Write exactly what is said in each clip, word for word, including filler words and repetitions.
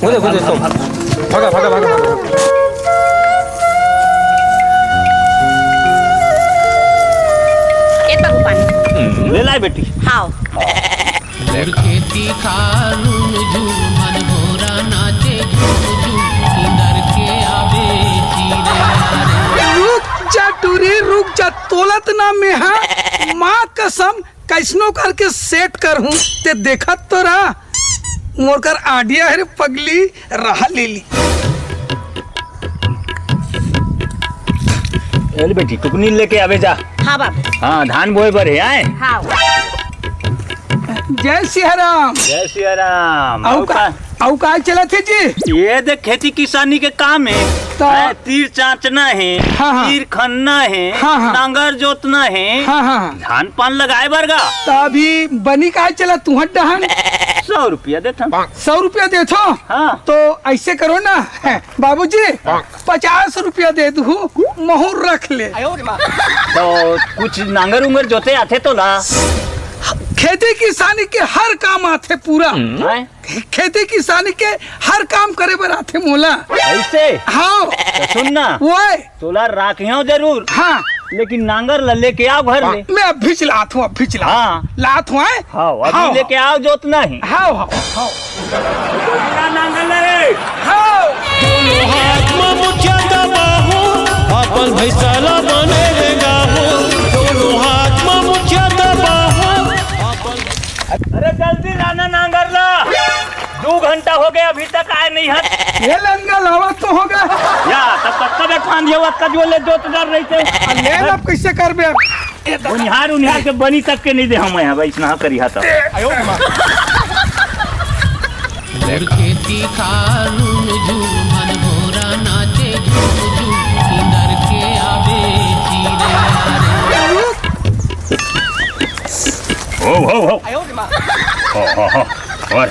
वो देखो, देखो। भागा, भागा, भागा, भागा। ए बाबू पानी। ले लाए बेटी। हाव। मोर खेती खार रुम झुम, मन भोरा नाचे झुम झुम, किंदर के आवे चिरे। रुक जा टूरी, रुक जा, तोलत ना में हा। माँ कसम, कैसनो करके सेट करहूँ, ते देखत तो रह। मोर कर आइडिया हे रे पगली, रहा ले ली। ए ले बेटी, टुकनी लेके आवे जा। हाँ बाबू। हाँ, धान बोए बर हे, आए। हाँ। जय सिया राम। जय सिया राम। अउ अउ का, का? अउ का चलत हे जी? ये देख, खेती किसानी के काम हे। त हैं, तीर चांचना हे, हाँ, हाँ। तीर खनना हे, हाँ, हाँ। नांगर जोतना हे, हाँ, हाँ। धान पान लगाए बर गा। त अभी बनी काय चला तुहर डहन? सौ रुपया देथन। सौ रुपया देथो? हाँ। तो ऐसे करो ना, बाबूजी, पचास रुपया दे दू, महूर रख ले। तो कुछ नांगर उंगर जोते आथे तोला? खेती किसानी के हर काम आथे पूरा। हैं? खेती किसानी के हर काम करे बर आथे मोला। ऐसे? हाँ। तो सुन ना। ओए। तोला राखियो जरूर। हाँ। लेकिन नांगर ला लेके आओ घर ले। मैं अभी चलात हूँ, अभी चलात हूँ। हाँ। लात हूँ, हैं? हाँ, अभी हाँ, लेके आओ जोतना ही। हाँ, हाँ, हाँ। नांगर ले। हाँ। दोनों हाथ म मुठिया दबाओ, अपन भैसा ला बने रेंगाओ। दोनों हाथ म मुठिया दबाओ, अपन अरे जल्दी लाना नांगर ला, दू घंटा हो गया, अभी तक आए नहीं है। ये लंगा लावा तो होगा। या, तब तक कब एक फांद ये हुआ, कब वो ले जोत डर रही थे। आ, ले ना, अब कैसे करबे अब? ये तो उनिहार, उनिहार के बनी तक के नहीं दे हम यहाँ, भाई, इतना करी हा तब। मोर खेती खार रुम झुम, मन भोरा नाचे झुम झुम, किंदर के आवे चिरे। हो, हो, हो। हो, हो, हो। और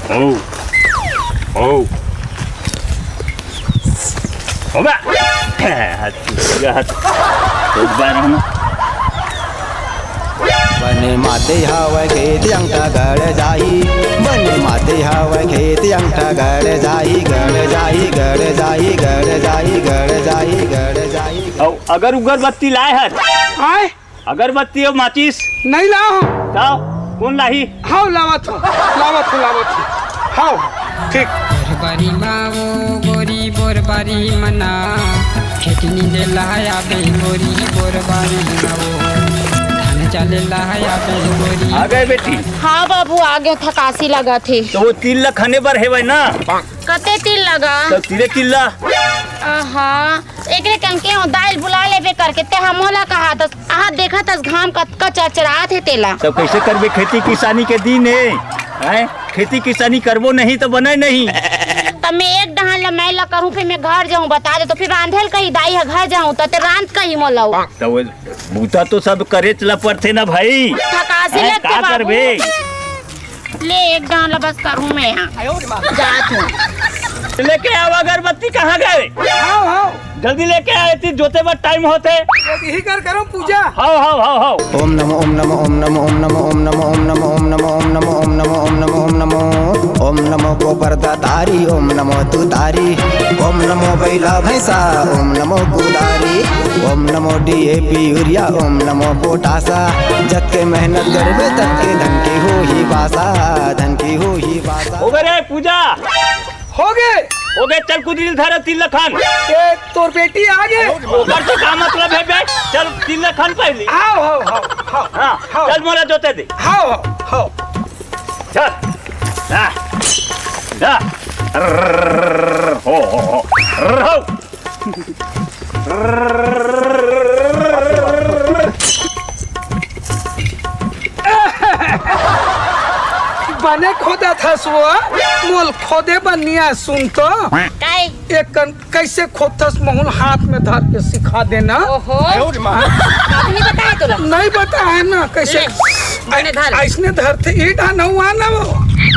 हो, हो। हो बा। हाथ, हाथ। एक बार हम बने माते हवय खेत अंगठा गड़ जाही, बने माते हवय खेत अंगठा गड़ जाही, गड़ जाही, गड़ जाही, गड़ जाही, गड़ जाही, गड़ जाही। अउ अगर उगरबत्ती लाए हस, आय? अगरबत्ती अउ माचिस? नहीं लाओ। लाओ, कौन लाही? हाव, लावत हो, लावत हो, लावत हो। हाव, ठीक। बोरबारी मावो गोरी बोरबारी मना, खेती निंदे लहाया बे गोरी बोरबारी मावो, धान चाले लहाया बे गोरी। आ गए बेटी। हाँ बाबू, आ गए, थकासी लगा थे। तो वो तिल ला खने बर हेवय ना? कते तिल लगा? तो तिले तिल ला। आहा, एकरे कंके हो दाल बुला लेबे करके, ते हमोला कहा त आहा, देखत हस घाम कतका चरचरात हे तेला। तब कैसे करबे? खेती किसानी के दिन हे, हैं? खेती किसानी करबो नहीं तो बने नहीं। तब मैं एक डहान ला मैं ला करूँ, फिर मैं घर जाऊँ, बता दे तो फिर रांधे ल कही दाई ह घर जाऊँ त ते रांध कही मोला। तब वो बूता तो सब करेच ला पड़थे ना भाई। थकासी हैं, लगथे का बाबू। करबे? ले, एक डांड ला बस करहूँ मैं यहाँ। जात हूँ। लेके आओ अगरबत्ती, कहाँ गए? आओ, आओ। जल्दी लेके आए, ती जोते बर टाइम होथे। यही कर करो पूजा। हाव, हाव, हाव, हाव। ओम नमो, ओम नमो, ओम नमो, ओम नमो, ओम नमो, ओम नमो, ओम नमो, ओम नमो, ओम नमो, ओम नमो, ओम नमो, ओम नमो गोबर दतारी, ओम नमो तुतारी, ओम नमो बैला भैंसा, ओम नमो कुदारी, ओम नमो डीएपी यूरिया, ओम नमो पोटासा। जतके मेहनत करबे, ततके धन की होही बासा, धन की होही बासा। हो गए रे पूजा। हो गए। हो गए, चल कुदरी ल धर, तिल ल खन। ए, तोर बेटी आ गए। ओकर से का मतलब है बे? चल तिल ल खन पहली। हाव, हाव, हाव, हाव। हाँ, हाव। चल मोला जोते दे। हाव, हाव, हाव। चल। हाँ। हाँ। हो, हो, हो। हो। बने खोदत हस वो, मोल खोदे बर निया सुन तो। काय? एक कन कैसे खोदथस, महूँ ल हाथ में धर के सिखा देना। ओहो। अभी नहीं बताया तोला? नहीं बताया ना, कैसे? ले, मैंने धर। ऐसने धरथे, ये डाहन हुआ ना वो।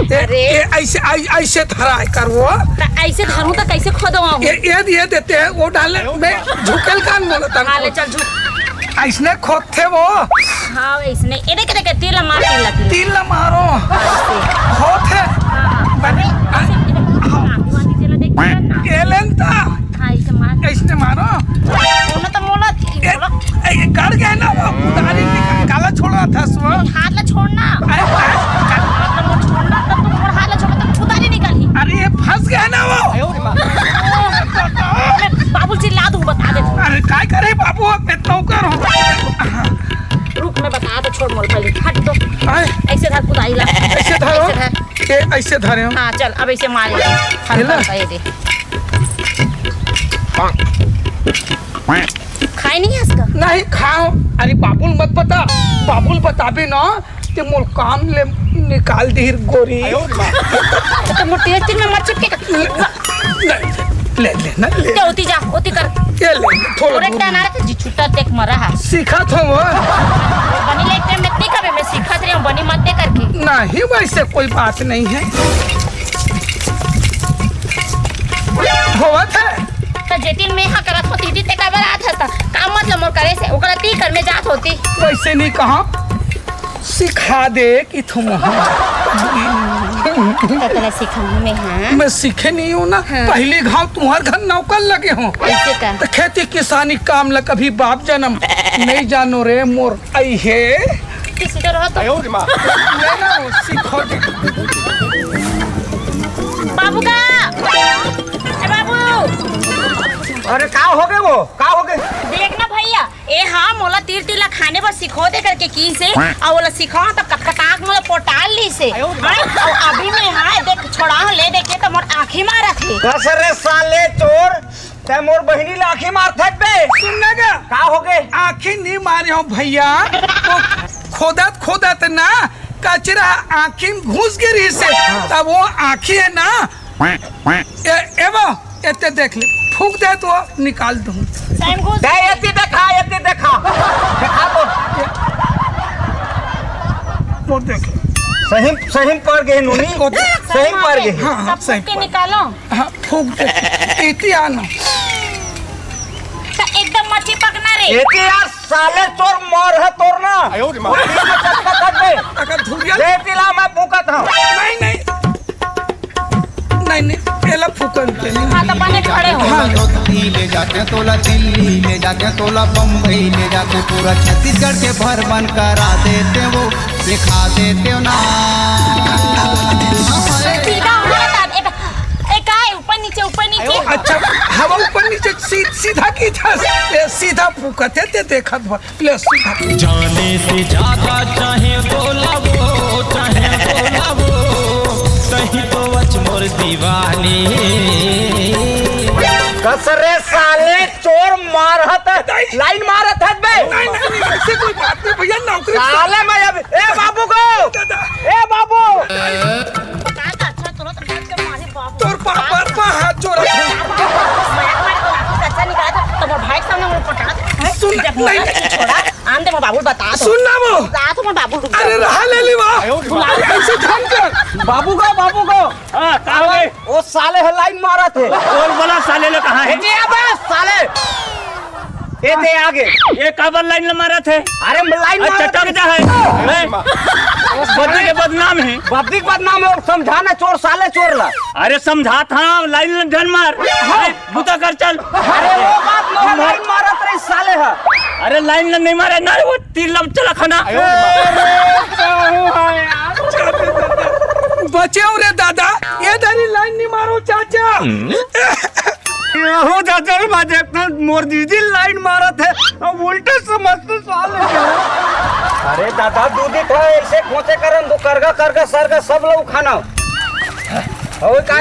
ए, अरे। ए, ऐसे, ऐ-, ऐसे धराय कर वो। त ऐसे धरूँ त कैसे खोदवाहूँ? ये, ये, ये देते हैं, वो डाले में झुकेल कान बोलता। हाँ, ले चल झुक। ऐसने खोदथे वो। हाँ, ऐसने। ए, देख, देख, तिल मार, तिल, तिल। तिल मारो। ऐसे। खोदथे। हाँ, हाँ। बने, अरे, ऐसे, ऐसे। के लेन ता। हाँ, इसे मार। इसने मारो। कोनो तो मोला ए, ए, गड़ गए ना वो, कुदारी निकाल, काला छोड़ा था सो। हाथ ला छोड़ना। अरे, हाथ ला मोर छोड़ना, तब तुम मोर हाथ ला छोड़ना, तब कुदारी निकाली। अरे, ये फंस गया ना वो। अरे, बाबू चिल्ला दूँ, बता दे। अरे, काय करे बाबू, अब मैं नौकर हूँ। रुक, मैं बता तो, छोड़ मोर पहले, हट तो। आए। ऐसे धर कुदारी ला। ऐसे धरो। ऐसे धर। ये ऐसे धरे हो। हाँ, चल, अब ऐसे मार ले। ये ला। हल्का सा ये दे। खाए नहीं है इसका? नहीं खाओ। अरे बाबुल मत बता, बाबुल बताबे ना ते मोर काम ले निकाल दीर गोरी। तो मोर तेज तीर में मत चिपके। ले, ले, ले, ना, ले। ते ओती जा, ओती कर। ये ले, थोड़ा और एक दूर। टहना रखे, जी छुट्टा देख मरा है। सीखा था वो। बनी लेट में मत नहीं कबे, मैं सीखा रही हूँ, बनी मत दे करके। नहीं, वैसे कोई बात नहीं है। होवत है। तो जेतिन में हा करत होती थी, ते काबर आत हस? का मतलब मोर करे से? ओकरा ती कर में जात होती। वैसे नहीं कहा, सिखा दे कि तुम। तो तोला सिखाऊं मैं, हाँ? मैं सीखे नहीं हूँ ना। हाँ। पहली घाव तुम्हार घर नौकर लगे हो। कैसे का? तो खेती किसानी काम ला कभी बाप जन्म नहीं जानो रे मोर। आई है। किसी तो रहो तो। ये ना वो सीखो दे। बाबू का, ए बाबू। अरे का हो गए वो? का हो गए? देख ना भैया, ए हाँ, मोला तीर तीर ला खाने बर सिखो दे करके की से, अउ ओला सिखा त कटकटाक मोला पोटाल ली से। हाँ, अउ अभी मैं हाँ देख छोड़ा ले देखे त मोर आँखी मारत हे। कस रे साले चोर, तै मोर बहिनी ला आँखी मारत हे बे। सुन ना गा। का हो गए? आँखी नहीं मारे हो भैया, वो खोदत खोदत ना कचरा आँखी में घुस गिरी से, तब वो आँखी है ना। ए, ए वो, एते देख ले, फूक दे तो निकाल दूँ। सही में घुस दे, एती देखा, एती देखा। देखा तो। वो देख ले। सही, सही में पड़ गए नूनी। वो देख। सही में पड़ गए। हाँ, हाँ, तब सही फूक के पड़। निकालो। हाँ, फूक दे। एती आना। तो एकदम मत चिपकना रे। एती यार साले चोर मार है तोर ना। आयो रे माँ। वो तीर में चटका कर दे। अगर धुरिया ले तिला मैं फूकत हूँ। नहीं, नहीं। नहीं, नहीं, एला फूकन के नहीं। हाँ, तो बने खड़े हो। हाँ। दोस्ती ले जाते हैं तोला दिल्ली, ले जाते हैं तोला बम्बई, ले जाते हैं पूरा छत्तीसगढ़ के भ्रमण करा देते वो, सिखा देते हो ना। सीधा हमारा तार, एक, एक आए, ऊपर नीचे, ऊपर नीचे। अच्छा, हवा ऊपर नीचे, सी-, सीधा की था, ए, सीधा फूकत हे, ते देखत बा। ले सीधा। जाने से ज्यादा चाहे बोला वो, चाहे बोला वो, सही तो अच मोर दीवानी। कस रे साले चोर मारत, नहीं। लाइन मारत है बे। नहीं, नहीं, नहीं, ऐसे कोई बात नहीं भैया, नौकरी साले मैं अब, ए बाबू को, दादा। ए बाबू। तोर पापा पर हाथ जोड़ा। अच्छा निकाला था, तो मोर भाई के सामने मोर पटा दे। सुन, जब नहीं, मोर नहीं। छोड़ा, आन दे, मोर बाबू बता दो। सुन ना वो। बता दो, मोर बाबू रुक अरे जा। रहा ले ली वाह। बुला ले। ऐसे ढंग कर। बाबू को, बाबू को। हाँ, का हो गए? वो साले है लाइन मारा थे। और बोला साले लोग कहाँ है? ए, दे अबे साले। ए दे आगे। ये काबर लाइन मारा थे? अरे लाइन अरे मारा चटक थे। जा है। हैं? बद्दी के बदनाम है। बद्दी के बदनाम है, समझा ना चोर साले चोर ला। अरे समझा था, लाइन ढन मार। हाँ। बुता कर चल। अरे वो बात मोर लाइन मारत रही साले हा। अरे लाइन नहीं मारे ना, वो तीन लब चला खाना। बचे हो रे दादा, ये धरी लाइन नहीं मारो चाचा। हो चाचा रे, मैं देखता मोर दीदी लाइन मारत है, अब उल्टे समझते साले। अरे दादा, दूधी था ऐसे खोचे करन दो, करगा करगा सरगा सब लोग खाना। हो का?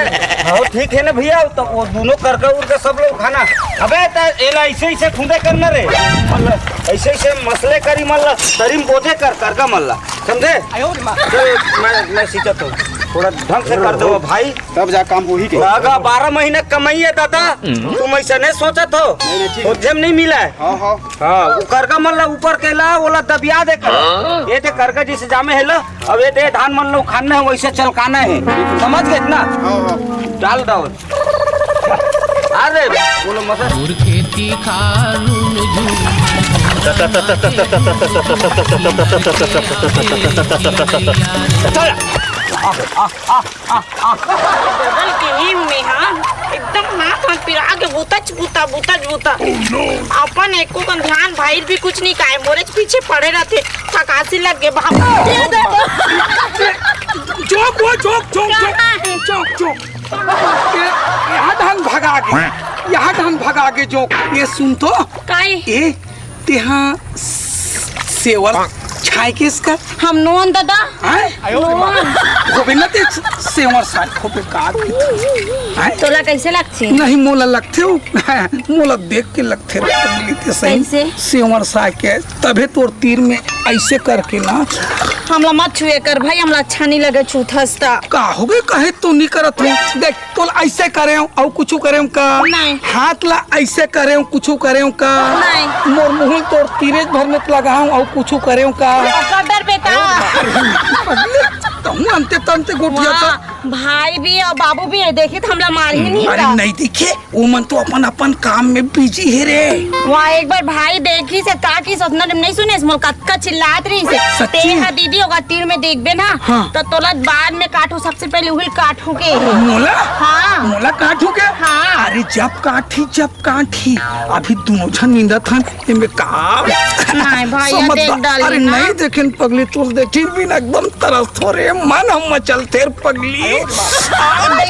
हो ठीक है ना भैया, तो वो दोनों करका उरका सब लोग खाना। अबे त एला ऐसे ऐसे खुदे करना रे। मल्ला, ऐसे ऐसे मसले करी मल्ला, तरीम बोझे कर करका मल्ला। समझे? आयो रे माँ। चल, मैं, मैं सीखत हूँ। थोड़ा ढंग से कर दो भाई। तब जा काम वही के। बागा बारह महीने कमाई है दादा। तुम ऐसा नहीं सोचत हो? नहीं, नहीं, ठीक। खोजे में नहीं मिला है। हाँ, हाँ। हाँ, वो करका मन ला ऊपर के ला, ओला दबिया दे कर। हाँ। ये दे करका जिसे जामे है ला, अब ये दे धान मन लो खाना है, वैसे चलकाना है। समझ गए इतना? हाँ, हाँ। डाल दो। अरे, बोलो मत। आ, आ, आ, आ, आ। बगल के ही में, हाँ, एकदम हाथ हाथ पिरा के बुतच बुता, बुतच बुता। अपन एको कन ध्यान भाई भी कुछ नहीं काहे, मोरे पीछे पड़े रहते, थकासी लग गए बाप। ये दे दो। चुप, वो चुप, चुप, चुप, कहाँ है? चुप, चुप। ये, यहाँ ढंग भगा के, यहाँ ढंग भगा के जो, ये सुन तो। काहे? ए, तेहा सेवर छाय के इसका। हम नोन दादा। हैं? होबे ना ते सेवर साय होबे का। हैं? तोला कैसे लगथे? नहीं, मोला लगथे हो। मोला देख के लगथे रे पगली ते सही। कैसे? सेवर साय के, तभे तोर तीर में ऐसे करके ना। हमला मत छुए कर भाई, हमला अच्छा नहीं लगे छूथस त। का होगे, कहे तो नहीं करत हो। देख, तोला ऐसे करेंव, अउ कुछु करेंव का? नहीं। हाथ ला ऐसे करेंव, कुछु करेंव का? नहीं। मोर मुहुल तोर तीरेच भर में लगाहूं, अउ कुछु करेंव का? ओकर डर बेटा। कहूं अंते तंते गोठिया था। वाह, भाई भी अउ बाबू भी है, देखी त हमला मार ही नहीं अरे का। नहीं दिखे, वो मन तो अपन अपन काम में बिजी है रे। वाह, एक बार भाई देखी से का की सतना नहीं सुने, मोर कतका चिल्लात रही से। सच्ची? ते हा दीदी ओकर तीर में देखबे ना, हाँ। तो तोला बाद में काटू, सबसे पहले उहिल काटू। के है। मोला? हाँ। मोला काटू के? हाँ। अरे जब काटी, जब काटी, अभी दोनों झन निंदत हन, एमे का? नहीं भाई, ये समझ देख बा-, डाली अरे ना। नहीं देखेन पगली, तोल देखी भी ना एकदम तरस थोरे मन हम मचल थेर पगली। अरे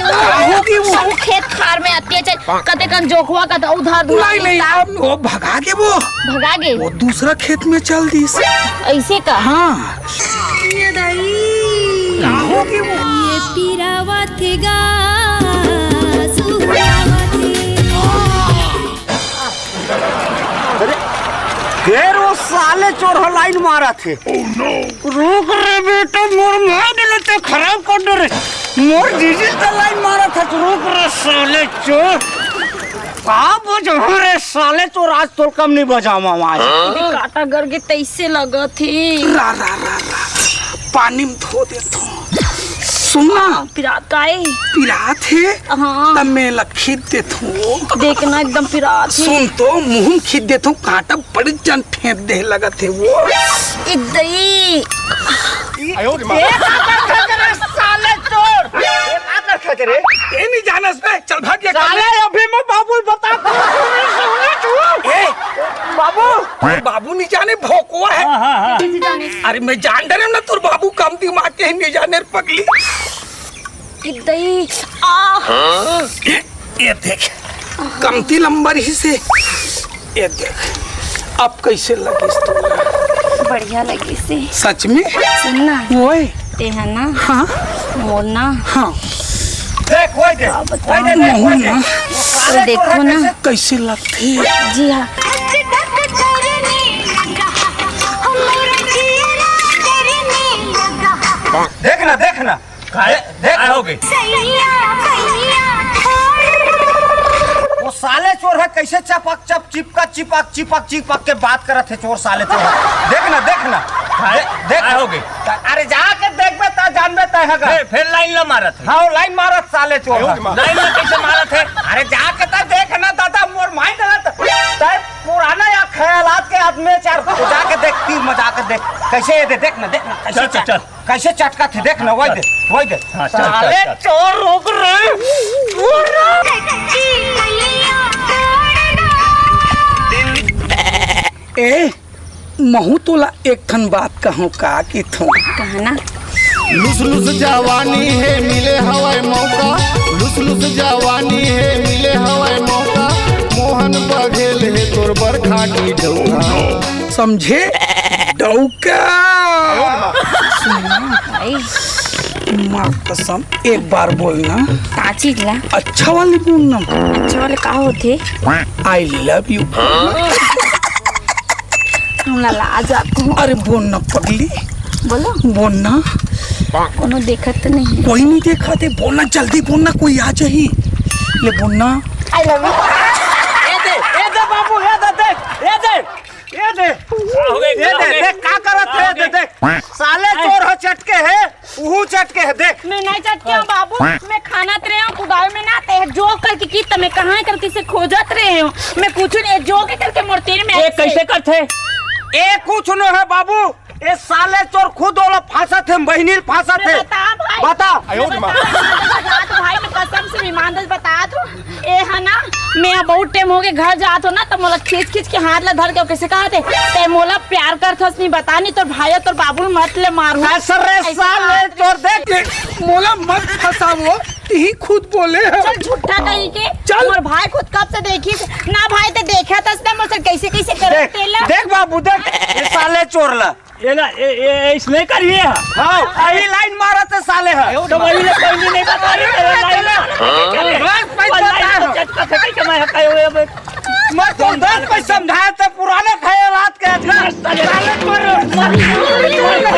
का होगी वो? सब खेत खार में आती है, चल, कते कन जोखवा, कते उधर धुआ नहीं, नहीं, दिखता। अब वो भगा के वो। भगा के? वो दूसरा खेत में चल दिस। ऐसे का? हाँ। ये दाई। का होगे वो? ये पिरावत गा, सुहरावत। अरे, फेर वो साले चोर ह लाइन मारत हे। रुक रे बेटा, मोर मार देले ते खराब कर दे रे। मोर जीजी त लाइन मारत हे, रुक रे साले चोर। का बजाऊं रे साले चोर, आज तोर कम नहीं बजाऊं आज। काटा गरगे तैसे लगत हे। रा, रा, रा, रा, रा। पानी में धो देथों। सुन ना। पिरात का हे? पिरात हे? हाँ। तब मैं ला खींच देथों। देखना एकदम पिरात हे। सुन तो, मुंह में खींच देथों, काटा बड़ी जन फेंक दे लगत हे वो। ए दई। ए, का करत हे रे साले चोर? ए, का करत हे रे? ए, नहीं जानस बे, चल भाग ये साले, कमरे। अभी मैं बाबू बता दूं। ए, बाबू। बाबू नहीं जाने भोकवा है। हाँ, हाँ, हाँ। कैसे जाने? अरे मैं जान डरे ना, तोर बाबू कम दिमाग के नहीं जाने रे पगली। ए दई। आ। ये, ये देख, कमती लंबर ही से। ये देख, अब कैसे लगिस तोला? बढ़िया लगिस हे। सच में? सुन ना। ओए। ते है ना? हाँ। मोर ना। हाँ। देख, ओए देख। का बताऊं? ओए देख, ओए देख। तो देखो ना। कैसे लगथे? जी हाँ। देख ना, देख ना। काहे? देख, काय हो गई? वो साले चोर ह, कैसे चपक चप चिपका चिपक चिपक चिपक के बात करत हे चोर साले चोर ह। देख ना, देख ना। काहे? देख। काय हो गई? अरे जाके देखबे त जानबे तय ह गा। ए, फेर लाइन ला मारत हे। हाँ, लाइन मारत साले चोर ह। लाइन ला कैसे मारत हे? अरे जाके त देख ना दादा, मोर माई डलत। तय पुराना या ख्यालात के आदमी चार, जाके देख, तीर में जाके देख। कैसे ये दे, देख ना, देख ना, कैसे चल, चल, चल। चल। कैसे चटकत हे, देख ना, वही दे, वही दे। हाँ, चल, चल, साले चल। चोर, रुक रे। ए, महू तोला एक ठन बात कहूँ का कि थू। कहा ना। लुस लुस जवानी हे, मिले हवय मौका। लुस लुस जवानी हे, मिले हवय मौका। मोहन बघेल हे तोर बर खाटी डौका। समझे? डौका। सुन ना। भाई। माँ कसम, एक बार बोलना। का चीज ला? अच्छा वाली बोलना। अच्छा वाले का होथे? I love you। हमला लाज आथे। अरे बोलना पगली। बोलो। बोलना। कोनो देखत तो नहीं है। कोई नहीं देखत हे, बोलना, जल्दी बोलना, कोई आ जाही। ले बोलना। I love you। ए दे, ए दे बाबू, ए दे, देख, ए दे। ये दे। का हो गए? ये का हो दे, गए? देख का करत हे, दे देख। साले चोर ह चटके हे, उहू चटके हे, देख। मैं नहीं चटके हूँ बाबू, मैं खाना तेरे यहाँ कुदाल में ना ते जो करके की त मैं कहाँ करके से खोजत रहे हूँ। मैं कुछ नहीं, जो के करके मोर तीर में ये ऐसे। कैसे करत हे? ए कुछ न हे बाबू, ए साले चोर खुद ओला फांसत हे, बहिनी ल फांसत हे। बता भाई। बता। बता, बता, भाई, मैं कसम से ईमानदार बता दूं। ए है ना, मैं बहुत टाइम हो गए घर जात हो ना, तो मोला खींच खींच के हाथ ला धर के कैसे कहा थे, "ते मोला प्यार करथस नहीं बता, नहीं तोर भाई तोर बाबू ल मत ले मारू।" ऐसा रे ऐसे साले बात चोर देख। मोला मत फंसावो, तिही खुद बोले ह। चल झूठा कहीं के। चल। मोर भाई खुद कब से देखी ना भाई, ते देखा तस ना मोर से कैसे कैसे करे देख, तेला। देख बाबू देख, ए साले चोर ला। ये ना, ए, ए, ए, इसने करिए। हाँ, अही लाइन मारत हे साले ह। तो वही ले पहली नहीं बता रहे, अरे लाइन ना। बस पैसा लाइन ना। तो चटका फेंके के मैं हकायो ये बे। मैं तो दस पैसा समझाए थे, पुराने खाए रात के आज का। साले मारो, मारो।